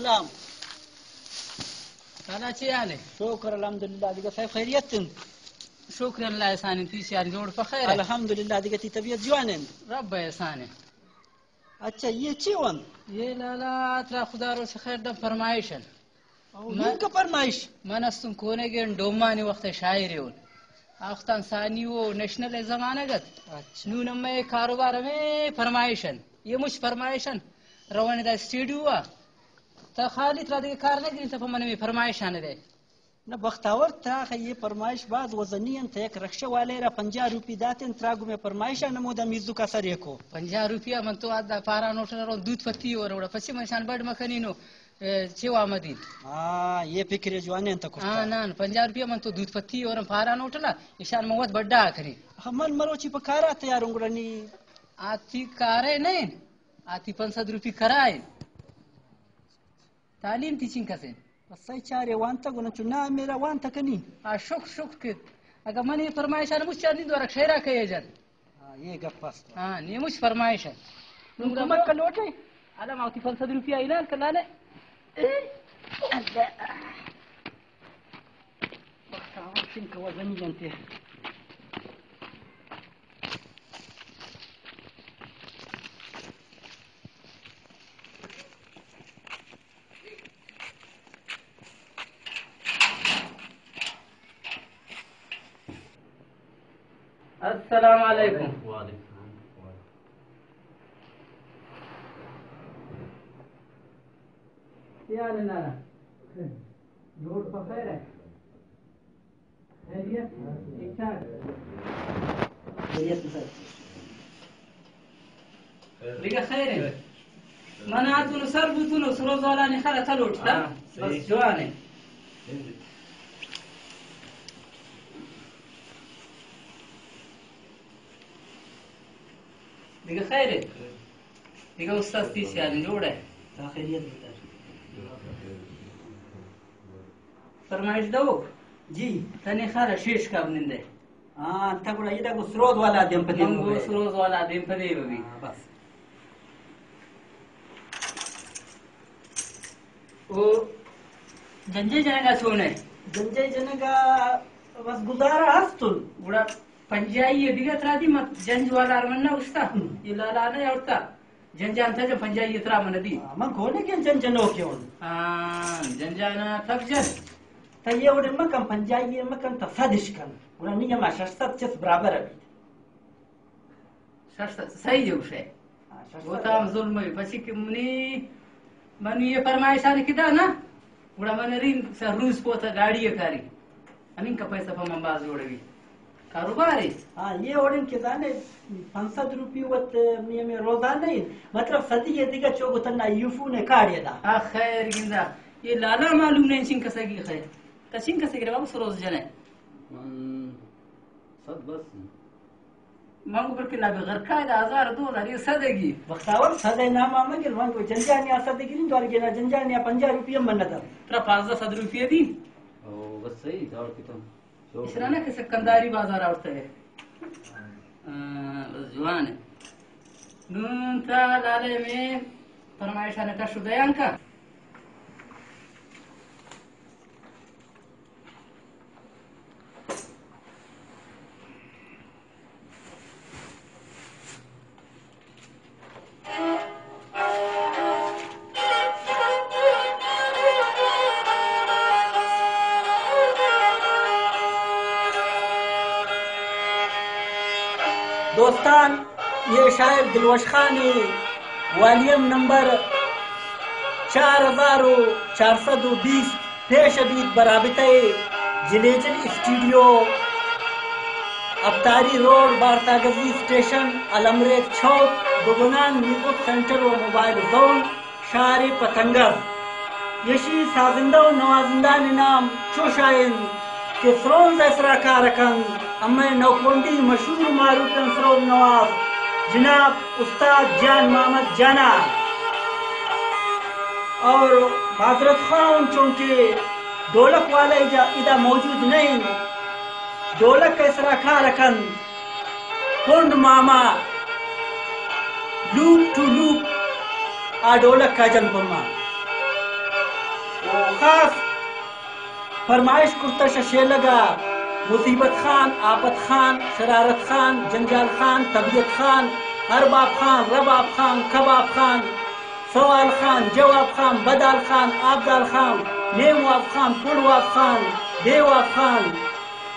سلام. لالا، چے حال اِنت؟ شکر الحمدللہ. دگہ صاحب خیریت اِنت؟ شکر اللہ احسان اِنت. تئی سیال جوڑ پہ خیر اِنت؟ الحمدللہ. دگہ تئی طبیعت جوان اِنت؟ رب احسان اِنت. اچھا، اے چے وَ اِنت؟ اے لالا، ترا خدا روش خیر دنت، فرمائش اِنت. او، من، نیم کا فرمائش؟ من استوں کونگیں ڈومانی وقت شاعرے اوں. آ وختاں ثانی و نیشنل زمانگ اَت. اچھا. نوں ہمے کاروبار ہمے فرمائش اِنت. اے مچ فرمائش اِنت. روان ادا اسٹوڈیو ءَ. تا خالی ترا دگہ کار نہ گرینت، پہ من ہمے فرمائشاں دے. نہ بختاور، ترا خہ اے فرمائش باز وزنی اِنت. یک رکشہ والے را پنجاہ روپی دات اَنت، ترا گوں مئے فرمائشاں ہمودا میزک ءَ سر یکو. پنجاہ روپیہ من تو ادا پارا نوٹ رو دودھ پتی اور وڑا پچی من شان بڑ مکنی نو، اے، چے وامدی. ہاں، اے فکر جوان اِنت تو کرتا. ہاں، نہ، نہ، پنجاہ روپیہ من تو دودھ پتی اور پارا نوٹ لا، ایشان من وت بڑا کنی. ہاں، من مروچی پہ کارا تیار اوں گڑا نی. آ تئی کارے نہ اِنت، آ تئی پنچ سد روپی کرائے. تعلیم تئی چنکس اِنت؟ بس سئے چارے وانتگ، گڑا چو نہ میرا وانتگ کنی. آ، شکر، شکر کہ اگاں من اے فرمائشاں مچ چاندی دورک شعرا کئے جن. ہاں، اے گپ است. ہاں، نی مچ فرمائش اِنت. نوں کمک کلوٹے؟ الا ما وتی پنچ سد روپیہ اعلان کلانے. اے، اللہ. بختاور چنکا وزنی اِنت. السلام علیکم. وعلیکم السلام. کیا حال اِنت؟ جوڑ پہ خیر اِنت؟ خیریت؟ ٹھیک ٹھاک؟ خیریت سر. دگہ خیر اِنت؟ من آتون سر بوتون سروز والا نے خرا تلوٹ تا. ہاں، صحیح. بس جوان اِنت. دگہ خیر اِنت؟ دگہ استاد تئی سیال جوڑ اِنت؟ تا خیریت بوتگ. فرمائش دوک؟ جی. تنے خارا شیش کاب نندے. ہاں، تا گڑا ادا گو سروز والا دیم پہ دیم من گو بے. سروز والا دیم پہ دیم بی. ہاں، بس. او جنجے جنگا چونے؟ جنجے جنگا بس گزارا ہست. گڑا پنجائی ءَ دگہ ترا دی، ما جنج والا ار من نہ گوشتا. ہم. اے لالا نہ اورتا. جنجان تجا پنجائی ءَ ترا من دی. ہاں، من کونے کہ جن جنوکے اوں. ہاں، جنجانا تب جن. تا اے وڑے مکن، پنجائی ءَ مکن، تا صد اِش کن. گڑا نی ہما شش سد چس برابر ابی. شش سد صحیح جو شے. ہاں، شش سد. وہ تا ہم ظلم ہے، پچی کہ منی، منی اے فرمائشان کدا نا، گڑا من رین سر روز پوتا گاڑی کاری. ہمین کا پیسہ پہ من باز جوڑ بی. کاروبار ہے. ہاں، اے وڑیں کہ زانے پنچ سد روپی وت می، می روزانہ ہے. مطلب صدی ہے دگہ چو گو تنا یوفو نے کاڑی دا. آ خیر گندا. اے لالا معلوم نہیں چین کسا کی خیر. تا چین کسا کی بابا سروز جنے. من صد بس. من گو بلکہ نہ بغیر قاعدہ ہزار دو ہزار یہ صدگی. بختاور صدے نام آمد گل من گو جنجانی آ صدگی نہیں دوار گینا جنجانی آ پنجاہ روپیہ من نہ دم. ترا پانزدہ سد روپیہ دی. او، بس صحیح، دور کی تم. اشرا نہ کہ سکندری بازار آورتا ہے. ہاں، بس جوان ہے. نون تا لالے میں فرمائشان کش و دیان کا. دوستان، یہ شاعر دلوش خان ہے، والیم نمبر چار ہزار و چار سد و بیست پیش بیت برابطہ جلیجل اسٹوڈیو، ابتاری روڈ، بارتاگزی اسٹیشن، المریک چوک، بگنان میوزک سینٹر و موبائل زون، شار پتنگر. یشی سازندہ و نوازندہ نام چوشائن کہ سرونز ءِ سرا کار کنت، ہمے نوکونڈی مشہور و معروفیں سروز نواز جناب استاد جان محمد جانا. اور معذرت خواہ ہوں چونکہ ڈولک والا ادا، ادا موجود نہیں. ڈولک ءِ سرا کار کنت کنڈ ماما، لوپ ٹو لوپ آ ڈولک ءَ جن پما. خاص پرمائش کرتہ شہ شیلگ ءَ مصیبت خان، آپت خان، شرارت خان، جنجال خان، طبیعت خان، ارباب خان، رباب خان، کباب خان، سوال خان، جواب خان، بدال خان، آبدال خان، نیم واب خان، پل واب خان، بے واب خان۔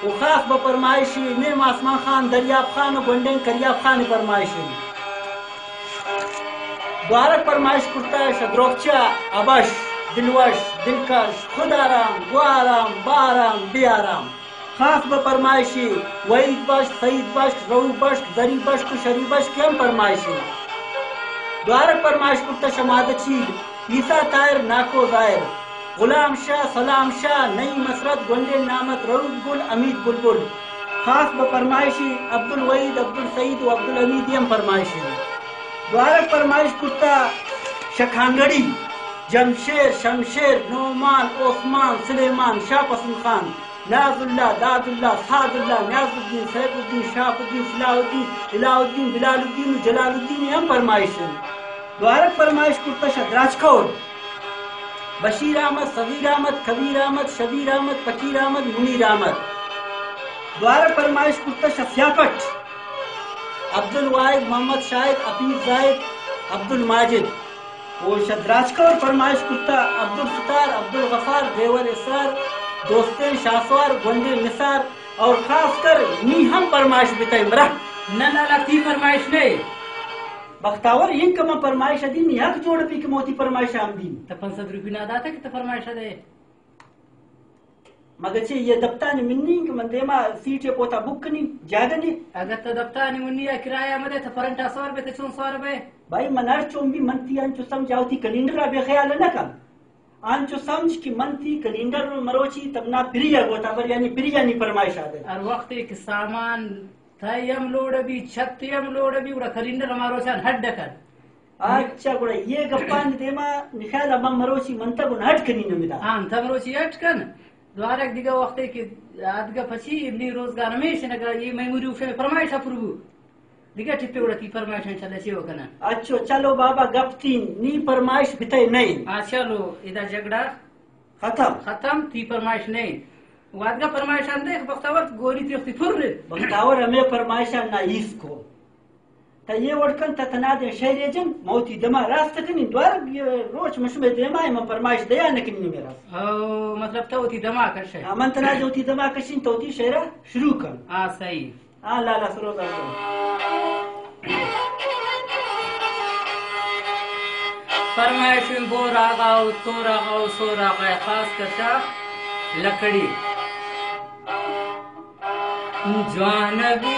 و خاص بہ پرمائشی نیم آسمان خان، دریاب خان و گونڈیں کریاب خان پرمائشی۔ دوارگ پرمائش کرتہ شہ دروگچہ، ابش، دلوش، دلکش، خود آرام، گوارام، بارام، بے آرام۔ خاص بہ پرمائشی وحید بشک، سعید بشک، رؤف بشک، زری بشک و شری بشک ہم پرمائشی۔ دوارگ پرمائش کرتہ شہ مادہ چیل، عیسیٰ طاہر، ناکو ظاہر، غلام شاہ، سلام شاہ، نعیم حسرت، گونڈیں نامت، رؤف گل، حمید بلبل۔ خاص بہ پرمائشی عبدالوحید، عبدالسعید و عبدالحمید ہم پرمائشی۔ دوارگ پرمائش کرتہ شہ کانگڑی، جمشیر، شمشیر، نعمان، عثمان، سلیمان، شاہ پسند خان، ناز اللہ، داد اللہ، سعد اللہ، نیاز الدین، سیف الدین، شہاب الدین، صلاح الدین، علاؤ الدین، بلال الدین و جلال الدین ہم پرمائشی۔ دوارگ پرمائش کرتہ شہ دراجکور، بشیر احمد، صغیر احمد، کبیر احمد، شبیر احمد، فقیر احمد، منیر احمد۔ دوارگ پرمائش کرتہ شہ سیاپٹ، عبدالواحد، محمد شاہد، حفیظ زاہد، عبدالماجد۔ و شہ دراجکور پرمائش کرتہ عبدالستار، عبدالغفار، دیور اسرار، دوستین شاہسوار، گونڈیں نثار، اور خاص کر نی ہم پرمائش بتئے مرہ۔ نہ لالا، تی پرمائش نئے۔ بختاور، اینکہ من پرمائش ءَ دیم، یک جوڑ بی کہ من وتی پرمائش ءَ ہم دیم۔ تہ پنچ سد روپی نہ داتہ کہ تہ پرمائش ءَ دئے۔ مگہ چے یہ دپتانی منی کہ من دیما سیٹ ءَ پوتا بک کنی، جاگہ نی۔ اگہ تہ دپتانی منی ءَ کرایہ مدے، تہ پرنٹ ءَ سوار بے، تہ چون سوار بے؟ بھائی، من ہر چون بی، من تی انچو سمجھ آؤ تی کلینڈر ءَ بے خیال نہ کن۔ انچو سمجھ کہ من تی کلینڈر مروچی تمنا پری ءَ گوتا بر، یعنی پری ءَ نی پرمائش ءَ دے۔ ہر وقت کہ سامان تئی ہم لوڑ بی، چھت ہم لوڑ بی، گڑا کلینڈر ہما روچان ہڈ کن۔ اچھا، گڑا یہ گپانی دیما نخیال ءَ من مروچی منتگ و نہ ہڈ کنی نمدا۔ ہاں، تہ مروچی ہڈ کن۔ دوارگ دگہ وقتے کہ آدگہ پچی، انی روزگار ہمیش نگا، یہ میموری اوشے پرمائش ءَ پر بو۔ دگہ ٹپے گڑا تی پرمائش انشاءاللہ چے و کنن۔ اچھو، چلو بابا، گپ تین، نی پرمائش بتئے نئے۔ ہاں، چلو، ادا جھگڑا ختم۔ ختم، تی پرمائش نئے۔ وادگا پرمائش آن دے، بختاور گوری تی وقتی پر۔ بختاور ہمیں پرمائش آن نہ ایس کو۔ تا یہ وڑ کن، تا تنا دے شعرے جن، موتی دما راست کنی، دوار روچ مشمے دیما ہے، من پرمائش دیا نکنی میرا۔ او، مطلب تو تی دما کشے۔ ہاں، من تنا جو تی دما کشین، تو تی شعرا شروع کن۔ ہاں، صحیح۔ آ لالا سروزا۔ فرمائش بوراغا و توراغا و سوراغا، خاص کر شہ لکڑی۔ جوان بی،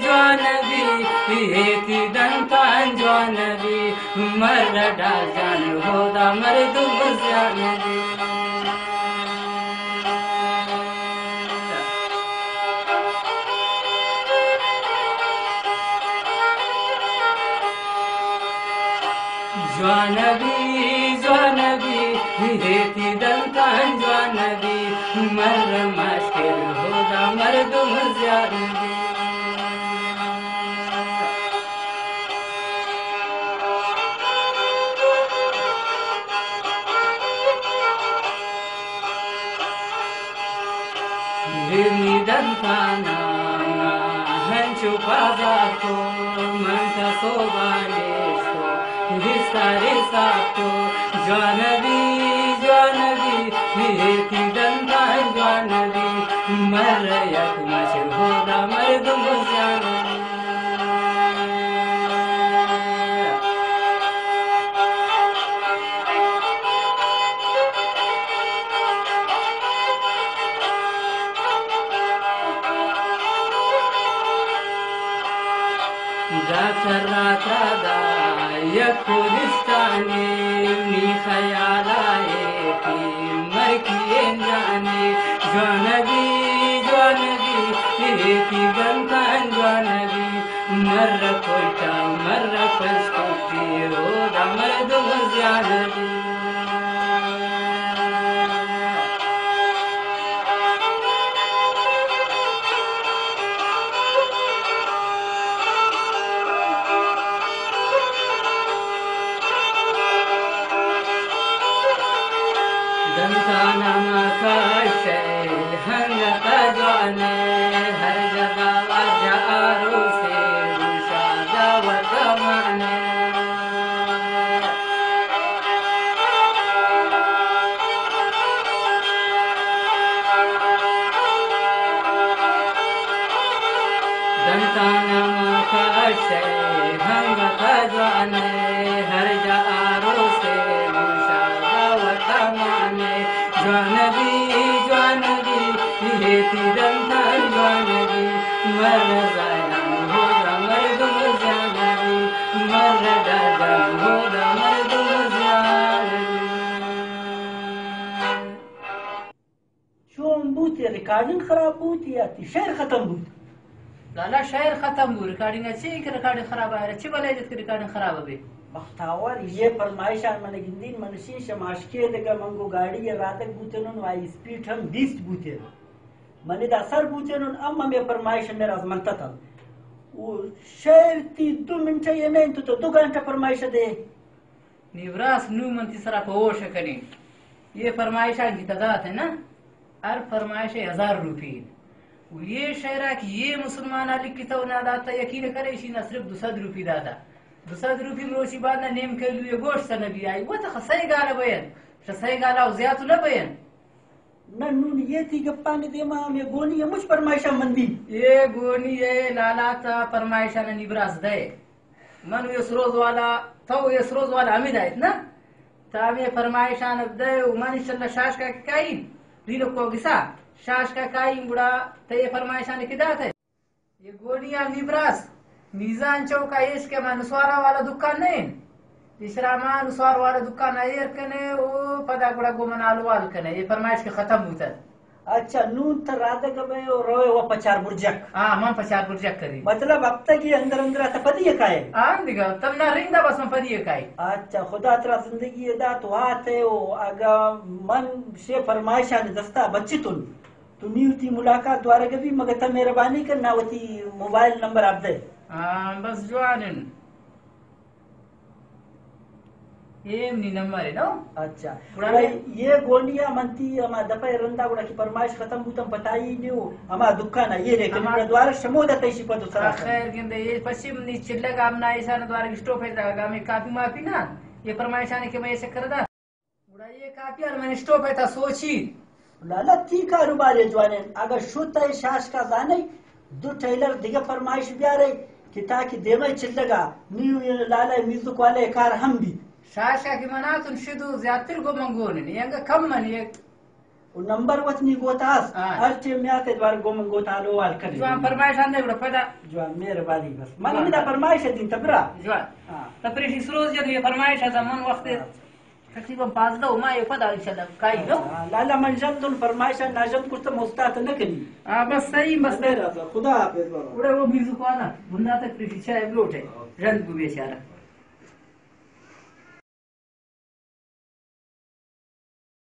جوان بی، ہیتی دنتان جوان بی، مر ڈال جان ہودا مردم زیان بی۔ جوان بی، جوان بی، ہیتی دنتان جوان بی، مر مشکل ہودا مردم زیان بی۔ ہیمی دنتانا ہنچو پازار کو، من تا سوبانے کو، بستارے ساتو، جوان بی، جوان بی، ہیتی دنتان جوان بی، مر یک مچ ہودا مردم زیان۔ ڈاکٹر راتا دا یک کورستانے، نی خیال آئے تی مرکی انجانے۔ جوان بی، جوان بی، اے تی دنتان جوان بی، مر کوئٹہ، مر پنچکوٹی، ہودا مردم زیان بی۔ دنتانم کشے ہنگت جوانے، ہر جگہ واجہ آروسے، گوشا دعوت مانے۔ دنتانم کشے ہنگت جوانے، ہر جا آروسے گوشا دعوت مانے۔ جوان بی، جوان بی، یہ تی دنتان جوان بی، مر زانم ہودا مردم زیان بی، مر دادم ہودا مردم زیان بی۔ چون بوت؟ ریکارڈنگ خراب بوت یا تی شعر ختم بوت؟ لالا، شعر ختم بوت، ریکارڈنگ ءَ چی کہ ریکارڈنگ خراب آئے، چی بلے جت کہ ریکارڈنگ خراب بے؟ بختاور، یہ فرمائشان من گندین، من شی شماشکے دگہ من گو گاڑی ءَ رادگ بوتنن، وائی اسپیڈ ہم بیست بوتن۔ من ادا سر بوتنن، ام ہمے فرمائش ہمے راز من تتن۔ او شعر تی دو منٹ یہ نہیں تو، تو دو گھنٹہ فرمائش دے۔ نی براس، نوں من تی سرا پہ ہوش کنیں۔ یہ فرمائشاں کہ تدات ہے نا، ہر فرمائش ہزار روپی۔ و یہ شعرا کہ یہ مسلمان لکھی تو نہ داتا، یقین کرے، اشی نہ صرف دو سد روپی داتا۔ دو سد روپی مروچی بعد نہ نیم کیلو یہ گوشت نہ بی آئی۔ وہ تو سہی گالا بین، سہی گالا و زیات نہ بین۔ نہ، نون یہ تی گپانی دیما ہمے گونی ءَ مچ پرمائشاں من دی۔ یہ گونی ءَ لالا تا پرمائشاں نی براس دے۔ من یہ سروز والا، تو یہ سروز والا ہمیں دایت نا؟ تا ہمیں پرمائشاں دے و من انشاءاللہ شاش کا کائی، دین کو گسا، شاش کا کائی گڑا تے یہ پرمائشاں کی دات ہے۔ یہ گونی ءَ نی براس، میزان چوک ءَ ایش کہ ما نسوارا والا دکان نہ انت۔ پیشرا ما نسوار والا دکان ءَ ایر کنے او پدا گڑا گوں من حال وال کنے۔ یہ فرمائش کہ ختم بوتن۔ اچھا، نون تہ رادگ بے او روے و پچار برجک۔ ہاں، من پچار برجک کری۔ مطلب، ہفتگی اندر اندر ءَ تہ پدی کائے؟ ہاں، دگہ تم نہ رنگ دا، بس من پدی کائے۔ اچھا، خدا ترا زندگی دات و آتے او اگا من شے فرمائشان دستا بچتن۔ تو نی وتی ملاقات دوارگ بی، مگر تہ مہربانی کن نا وتی موبائل نمبر ءَ بدے۔ ہاں، بس جوان انت۔ اے منی نمبر ہے نا؟ اچھا۔ گڑا گڑا یہ گونڈیا من تی ہما دفعہ رندا گڑا کہ پرمائش ختم بوتم پتائی نیو ہما دکان ءَ یہ ریکن ہما گڑا دوارہ شمودا تئی شپت و سرا کن۔ خیر گندے، یہ پشی منی چلگ آمنا ایشان دوارہ اسٹوپ ہے دا، گامے کاپی ماپی نا، یہ پرمائشانے کہ میں یہ چکر دا۔ گڑا یہ کاپی ءَ من اسٹوپ ءَ تا سوچی۔ لالا، تی کاروبار ءَ جوانیں۔ اگاں شت ءَ شاش کا زانئے، دو ٹیلر دگہ پرمائش بیارئے کہ تاکہ دیمئے چلگا نی لالا میوزک والے کار ہم بیت۔ شاش کا کہ منا تون شدو زیاتر گو من گون نی، انگا کم من یک۔ و نمبر وت نی گوتا است۔ ہاں۔ ہر ٹیم میات دوار گو من گوتا لو وال کنے۔ جوان، پرمائش آندے گڑا پدا۔ جوان، مہربانی بس۔ من جوان۔ ہمدا پرمائش دین تبرا۔ جوان۔ ہاں۔ تپریشی سروز جن یہ پرمائش ہے من وقت۔ ہاں۔ تقریباً پانزدہ و ماہ پدا انشاءاللہ کائی نو۔ ہاں، لالا من ژند اوں پرمائشاں ناژند کرتم استاد نہ کنی۔ ہاں، بس صحیح، بس۔ اللہ راضا، خدا حافظ بابا۔ گڑا وہ میوزک والا بندہ تک پریشی چاہے لوٹ ہے، ژند کو بیچارہ۔